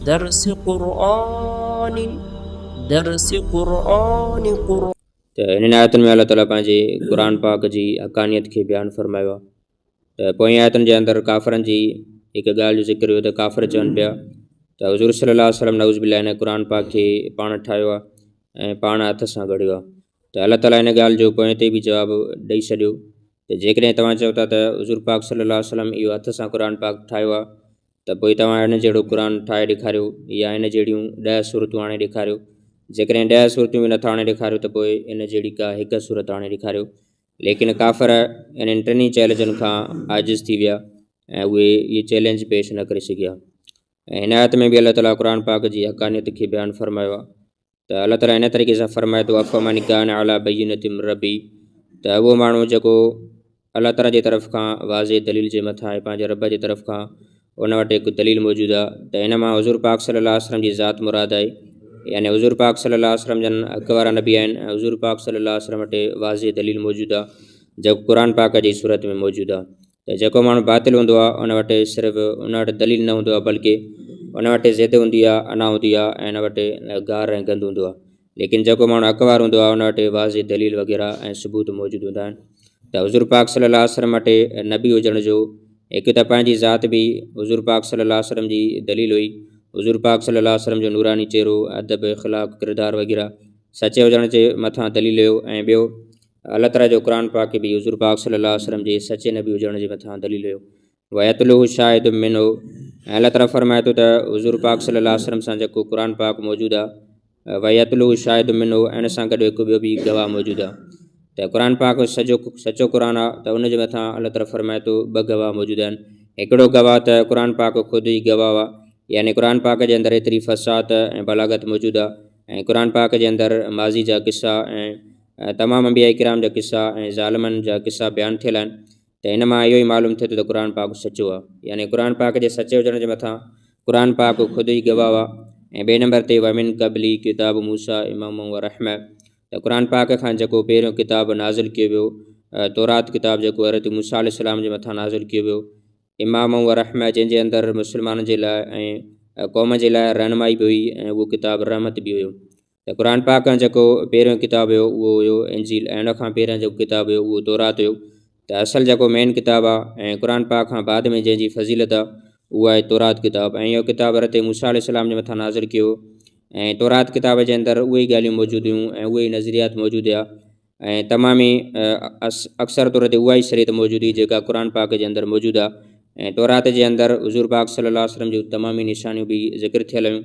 درس قرآن درس قرآن قرآن ته انهن آيتن ۾ الله تعاليٰ پنهنجي قرآن پاڪ جي حقانيت کي بيان فرمايو آهي ته پوئين آيتن جي اندر ڪافرن جي هڪ ڳالهه جو ذڪر هيو ته ڪافر چون پيا ته حضور صلي الله عليه وسلم نعوذ بالله هن قرآن پاڪ کي پاڻ ٺاهيو آهي ۽ پاڻ هٿ سان گهڙيو آهي ته الله تعاليٰ هن ڳالهه جو پوئين تي به جواب ڏئي ڇڏيو ته جيڪڏهن توهان چئو ٿا ته حضور پاڪ صلي الله عليه وسلم اهو هٿ سان قرآن پاڪ ٺاهيو آهي ته پوء توهان ان جهڙو قرآن ٺاهي ڏيکاريو يا ان جهڙيون ڏهه سورتون آڻي ڏيکاريو. جيڪڏهن ڏهه سورتون به نٿا آڻي ڏيکاريو ته پوء ان جهڙي ڪا هڪ سورت آڻي ڏيکاريو. ليڪن ڪافر انهن ٽنهي چئلينجن کان عاجز ٿي ويا ۽ اهي اهي چئلينج پيش نه ڪري سگهيا. ۽ هن آيت ۾ به الله تعاليٰ قرآن پاڪ جي حقانيت کي بيان فرمايو آهي. ته الله تعاليٰ هن طريقي سان فرمائي ٿو افمن ڪان علي بينة من ربي ته اهو ماڻهو جيڪو الله تعاليٰ جي طرف کان واضح دليل جي مٿان آهي پنهنجي رب جي طرف کان ان وٽ هڪ دليل موجود آهي ته هن مان حضور پاڪ صلي الله عليه وسلم جي ذات مراد آهي يعني حضور پاڪ صلي الله عليه وسلم جن حق وارا نبي آهن ۽ حضور پاڪ صلي الله عليه وسلم وٽ واضح دليل موجود آهي جيڪو قرآن پاڪ جي صورت ۾ موجود آهي ته جيڪو ماڻهو باطل هوندو آهي ان وٽ صرف ان وٽ دليل نه هوندو آهي بلڪه ان وٽ ضد هوندي آهي، انا هوندي آهي ۽ ان وٽ گار ۽ گند هوندو آهي ليڪن جيڪو ماڻهو حق وارو هوندو آهي ان وٽ واضح دليل وغيره ۽ ثبوت موجود هوندا آهن ته حضور پاڪ صلي الله عليه وسلم وٽ نبي هجڻ جو هڪ ته پنهنجي ذات به حضور پاڪ صلي الله عليه وسلم جي دليل هئي حضور پاڪ صلي الله عليه وسلم جو نوراني چهرو ادب اخلاق ڪردار وغيره سچي هجڻ جي مٿان دليل هيو ۽ ٻيو الله تعاليٰ جو قرآن پاڪ به حضور پاڪ صلي الله عليه وسلم جي سچي نبي هجڻ جي مٿان دليل هيو. ويتلوه شاهد منه ۽ الله تعاليٰ فرمائي ٿو ته حضور پاڪ صلي الله عليه وسلم سان جيڪو قرآن پاڪ موجود آهي ويتلوه شاهد منه ۽ ان سان گڏ هڪ ٻيو به گواهه موجود آهي ته قرآن پاڪ سڄو سچو قرآن آهي ته ان جي مٿان الله تعاليٰ فرمائي ٿو ٻه گواهه موجود آهن هڪڙو گواهه ته قرآن پاڪ خود ئي گواهه آهي يعني قرآن پاڪ جي اندر ايتري فصاحت ۽ بلاغت موجود آهي ۽ قرآن پاڪ جي اندر ماضي جا قصا ۽ تمام انبياء ڪرام جا قصا ۽ ظالمن جا قصا بيان ٿيل آهن ته ان مان اهو ئي معلوم ٿئي ٿو ته قرآن پاڪ سچو آهي يعني قرآن پاڪ جي سچي هجڻ جي مٿان قرآن پاڪ خود ئي گواهه آهي ۽ ٻئي نمبر تي ومن قبلي ڪتاب موسيٰ اماما ورحمة ته قرآن پاڪ کان جيڪو پهريون ڪتاب نازل ڪيو ويو تورات ڪتاب جيڪو حضرت موسيٰ عليه السلام جي مٿان نازل ڪيو ويو اماما ورحمة جنهن جي اندر مسلمانن جي لاء ۽ قوم جي لاء رهنمائي به هئي ۽ اهو ڪتاب رحمت به هيو ته قرآن پاڪ کان جيڪو پهريون ڪتاب هيو اهو هيو انجيل ۽ ان کان پهريان جيڪو ڪتاب هيو اهو تورات هيو ته اصل جيڪو مين ڪتاب آهي ۽ قرآن پاڪ کان بعد ۾ جنهن جي فضيلت آهي اهو آهي تورات ڪتاب ۽ اهو ڪتاب حضرت موسيٰ عليه السلام جي مٿان نازل ڪيو ۽ تورات ڪتاب جي اندر اهي ئي ڳالهيون موجود هيون ۽ اهي ئي نظريات موجود هيا ۽ تمام ئي اڪثر طور تي اها ئي شريعت موجود هئي جيڪا قرآن پاڪ جي اندر موجود آهي ۽ تورات جي اندر حضور پاڪ صلي الله عليه وسلم جون تمام ئي نشانيون به ذڪر ٿيل هيون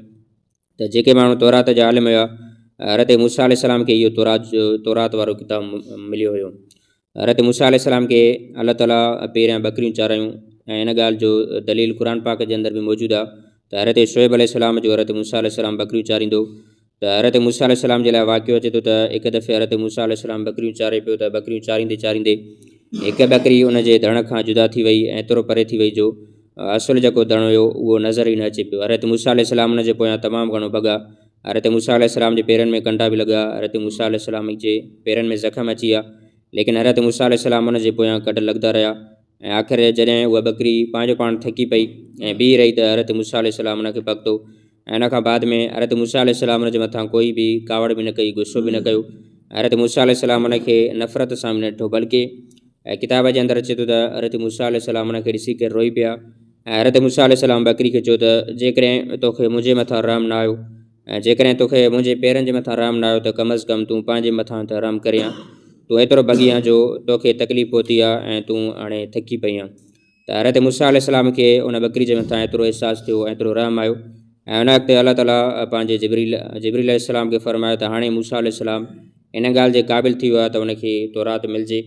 ته جيڪي ماڻهو تورات جا عالم هيا، حضرت موسيٰ عليه السلام کي اهو تورات جو تورات وارو ڪتاب مليو هيو. حضرت موسيٰ عليه السلام کي الله تعاليٰ پهريان ٻڪريون چارايون ۽ ان ڳالهه جو دليل قرآن پاڪ جي اندر به موجود آهي ته حضرت شعيب عليه السلام جو حضرت موسيٰ عليه السلام ٻڪريون چاريندو ته حضرت موسيٰ عليه السلام جي لاء واقعو اچي ٿو ته هڪ دفعي حضرت موسيٰ عليه السلام ٻڪريون چاري پيو ته ٻڪريون چاريندي چاريندي هڪ ٻڪري ان جي ڌڻ کان جدا ٿي وئي ۽ ايترو پري ٿي وئي جو اصل جيڪو ڌڻ هيو اهو نظر ئي نه اچي پيو. حضرت موسيٰ عليه السلام ان جي پويان تمام گهڻو ڀڳا. حضرت موسيٰ عليه السلام جي پيرن ۾ ڪنڊا به لڳا. حضرت موسيٰ عليه السلام جي پيرن ۾ زخم اچي ويا. ليڪن حضرت موسيٰ عليه السلام ان جي پويان ڪڍ لڳندا رهيا ۽ آخر جڏهن اها ٻڪري پنهنجو پاڻ ٿڪي پئي ۽ بيهي رهي ته حضرت موسيٰ عليه السلام ان کي پڪتو ۽ ان کان بعد ۾ حضرت موسيٰ عليه السلام ان جي مٿان ڪوئي به ڪاوڙ به نه ڪئي، غصو به نه ڪيو. حضرت موسيٰ عليه السلام ان کي نفرت سان به نه ڏٺو بلڪه ۽ ڪتاب جي اندر اچي ٿو ته حضرت موسيٰ عليه السلام ان کي ڏسي ڪري روئي پيا ۽ حضرت موسيٰ عليه السلام ٻڪري کي چيو ته جيڪڏهن توکي منهنجي مٿان رحم نه آيو ۽ جيڪڏهن توکي منهنجي پيرن جي مٿان رحم نه آيو ته ڪم از ڪم تون پنهنجي مٿان ته رحم ڪرين ها تون ايترو ڀڳي آن جو توکي تڪليف پهتي آ ۽ تون هاڻي ٿڪي پئي آن ته حضرت موسيٰ عليه السلام کي ان ٻڪري جي مٿان ايترو احساس ٿيو ۽ ايترو رحم آيو ۽ ان وقت الله تعاليٰ پنهنجي جبريل جبريل عليه السلام کي فرمايو ته هاڻي موسيٰ عليه السلام ان ڳالهه جي قابل ٿي ويو آهي ته ان کي تورات ملجي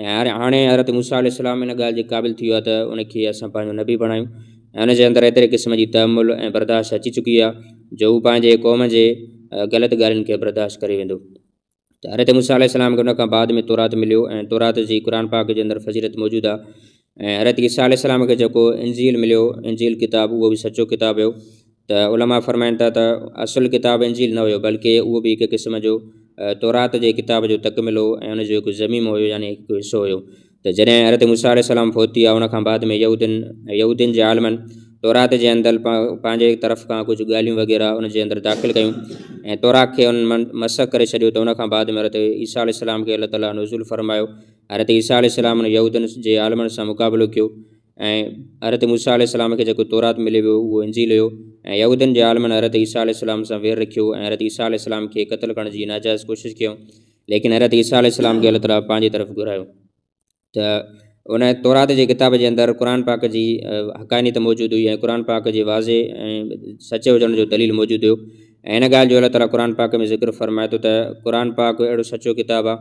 ۽ هاڻي حضرت موسيٰ عليه السلام ان ڳالهه جي قابل ٿي ويو آهي ته ان کي اسان پنهنجو نبي بڻايون ۽ ان جي اندر ايتري قسم جي تحمل ۽ برداشت اچي چڪي آهي جو هو پنهنجي قوم جي غلط ڳالهين کي برداشت ڪري ويندو. ته حضرت موسيٰ عليه السلام کي ان کان بعد ۾ تورات مليو ۽ تورات جي قرآن پاڪ جي اندر فضيلت موجود آهي ۽ حضرت عيسيٰ عليه السلام کي جيڪو انجيل مليو انجيل ڪتاب اهو به سچو ڪتاب هيو ته علماء فرمائن ٿا ته اصل ڪتاب انجيل نه هيو بلڪه اهو به هڪ قسم جو تورات جي ڪتاب جو تڪملو ۽ ان جو هڪ ضميمو هيو يعني هڪ حصو هيو ته جڏهن حضرت موسيٰ عليه السلام فوت ٿي ويا ان کان بعد ۾ يهودين يهودين جي عالمن تورات جي اندر پنهنجي طرف کان ڪجهه ڳالهيون وغيره ان جي اندر داخل ڪيون ۽ تورات کي انهن مسخ ڪري ڇڏيو ته ان کان بعد ۾ حضرت عيسيٰ عليه السلام کي الله تعاليٰ نزول فرمايو. حضرت عيسيٰ عليه السلام ان يهودين جي عالمن سان مقابلو ڪيو ۽ حضرت موسيٰ عليه السلام کي جيڪو تورات ملي ويو اهو انجيل هيو ۽ يهودين جي عالمن حضرت عيسيٰ عليه السلام سان وير رکيو ۽ حضرت عيسيٰ عليه السلام کي قتل ڪرڻ جي ناجائز ڪوشش ڪيون، ليڪن حضرت عيسيٰ عليه السلام کي الله تعاليٰ پنهنجي طرف گهرايو. ته ان تورات جي ڪتاب جي اندر قرآن پاڪ جي حقانيت موجود هئي ۽ قرآن پاڪ جي واضح ۽ سچي هجڻ جو دليل موجود هيو ۽ ان ڳالهه جو الله تعاليٰ قرآن پاڪ ۾ ذڪر فرمائي ٿو ته قرآن پاڪ اهڙو سچو ڪتاب آهي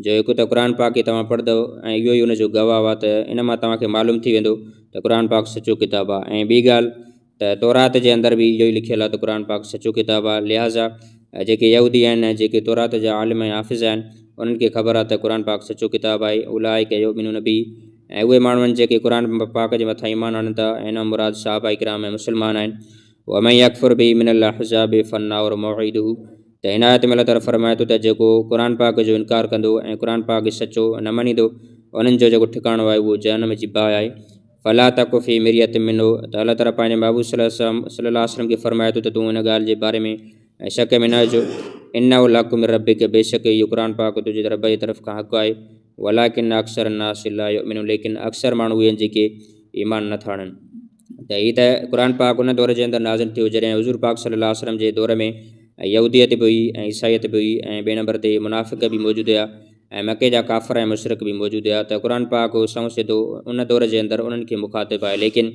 جو هڪ ته قرآن پاڪ کي توهان پڙهندؤ ۽ اهو ئي ان جو گواهه آهي ته ان مان توهان کي معلوم ٿي ويندو ته قرآن پاڪ سچو ڪتاب آهي ۽ ٻي ڳالهه ته تورات جي اندر به اهو ئي لکيل آهي ته قرآن پاڪ سچو ڪتاب آهي، لهٰذا جيڪي يهودي آهن ۽ جيڪي تورات جا عالم ۽ حافظ آهن، انهن کي خبر آهي ته قرآن پاڪ سچو ڪتاب آهي، اولئک يؤمنون به ۽ اهي ماڻهو آهن جيڪي قرآن پاڪ جي مٿان ايمان آڻن ٿا ۽ ان مان مراد صحابه ڪرام ۽ مسلمان آهن، ومن يڪفر به من الاحزاب فالنار موعده ته هن آيت ۾ الله تعالي فرمائي ٿو ته جيڪو قرآن پاڪ جو انڪار ڪندو ۽ قرآن پاڪ کي سچو نه مڃيندو انهن جو جيڪو ٺڪاڻو آهي اهو جهنم جي باهه آهي. فلا تڪ في مرية منه ته الله تعالي پنهنجي محبوب صلي الله عليه وسلم کي فرمائي ٿو ته تون ان ڳالهه جي باري ۾ شڪ ۾ نه اچ، انه الحق من ربک بيشڪ اهو قرآن پاڪ تنهنجي رب جي طرف کان حق آهي، ولڪن اڪثر الناس لا يؤمنون ليڪن اڪثر ماڻهو اهي آهن جيڪي ايمان نه ٿا آڻن. ته هي ته قرآن پاڪ ان دور جي اندر نازل ٿيو جڏهن حضور پاڪ صلي الله عليه وسلم جي دور ۾ يهوديت به هئي ۽ عيسائيت به هئي ۽ ٻئي نمبر تي منافق به موجود هيا ۽ مڪي جا ڪافر ۽ مشرڪ به موجود هيا ته قرآن پاڪ سنئون سڌو ان دور جي اندر انهن کي مخاطب آهي ليڪن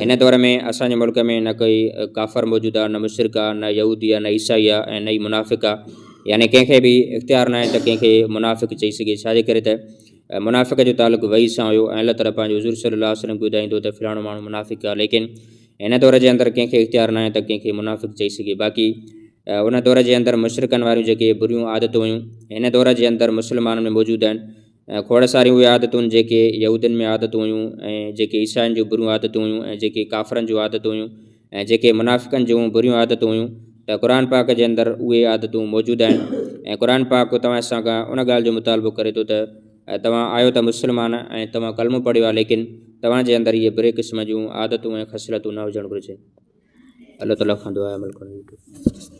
هن دور ۾ اسان جي ملڪ ۾ نه ڪوئي ڪافر موجود آهي نه مشرڪ آهي نه يهودي آهي نه عيسائي آهي ۽ نه ئي منافق آهي يعني ڪنهن کي به اختيار ناهي ته ڪنهن کي منافق چئي سگهي ڇا جي ڪري ته منافق جو تعلق وحي سان هيو ۽ الله تعالي پنهنجي حضور صلي الله عليه وسلم کي ٻڌائيندو ته فلاڻو ماڻهو منافق آهي ليڪن هن دور جي اندر ڪنهن کي اختيار ناهي ته ڪنهن کي منافق چئي سگهي باقي ان دور جي اندر مشرڪن واريون جيڪي بريون عادتون هيون هن دور جي اندر مسلمانن ۾ موجود آهن ۽ کوڙ ساريون اهي عادتون جيڪي يهودين ۾ عادتون هيون ۽ جيڪي عيسائين جون بريون عادتون هيون ۽ جيڪي ڪافرن جون عادتون هيون ۽ جيڪي منافقن جون بريون عادتون هيون ته قرآن پاڪ جي اندر اهي عادتون موجود آهن ۽ قرآن پاڪ توهان سان کان ان ڳالهه جو مطالبو ڪري ٿو ته توهان آهيو ته مسلمان ۽ توهان ڪلمو پڙهيو آهي ليڪن توهان جي اندر اهي بري قسم جون عادتون ۽ خصلتون نه هجڻ گهرجن. الله تعالي کان دعا آهي عمل ڪرڻ جي توفيق.